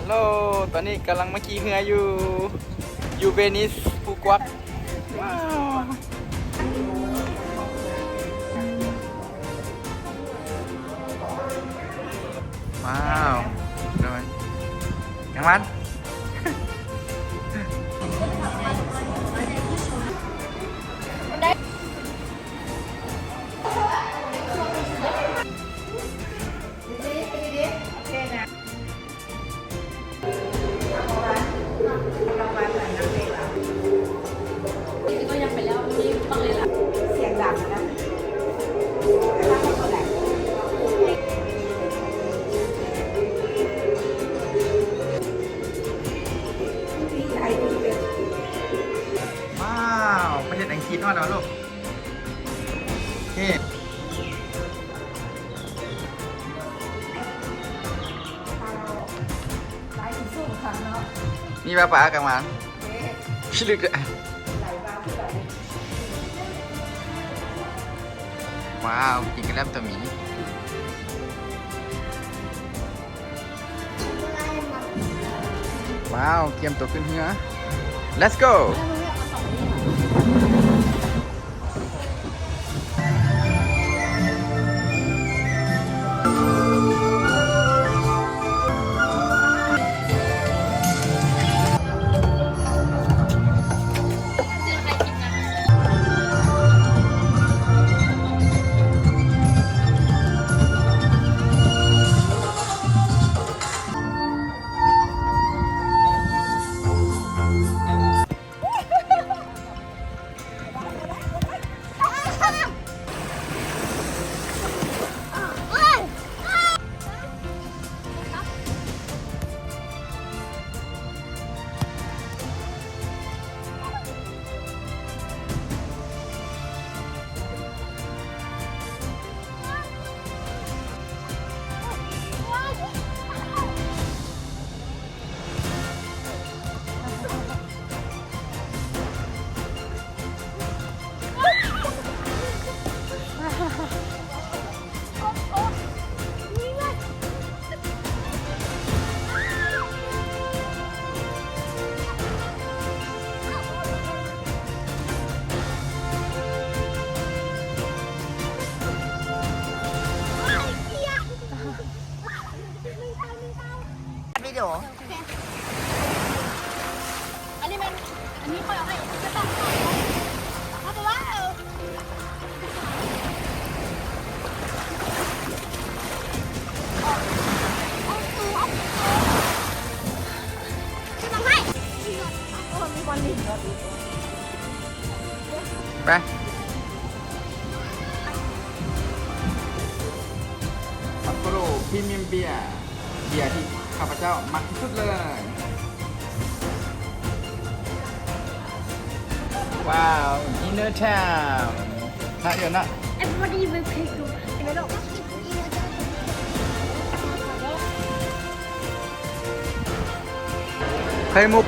ໂລ ຕອນນີ້ກຳລັງມາຂີ່ເຮືອຢູ່ ຢູ່ເວນິສ ພູກວັກ. ວ້າວ ວ້າວ ໂດຍ ກາງວັນ ວ້າວ ປະເທດອັງກິດຮອດແລ້ວລູກ. ໂອເຄ ມີປາປາກາງວັນ ພິລຶກ. ວ້າວ ກິນກະແລັບໂຕມີ. ວ້າວ ກຽມໂຕຂຶ້ນເຮືອ. Let's go. ວິດີໂອ ອັນນີ້ແມ່ນ ອັນນີ້ຂ້ອຍເອົາໃຫ້ ເອົາໄປວ່າ ເອົາ ເອົາ ເອົາ ເອົາ ໄປ ຊັບໂປໂຣ ພຣີມຽມເບຍ ເບຍທີ່ຂ້າພະເຈົ້າມັກທີ່ສຸດເລີຍ. ວ້າວ Inner Town ນະ ຢູ່ນະ Everybody will pick you. ໄຂ່ມຸກ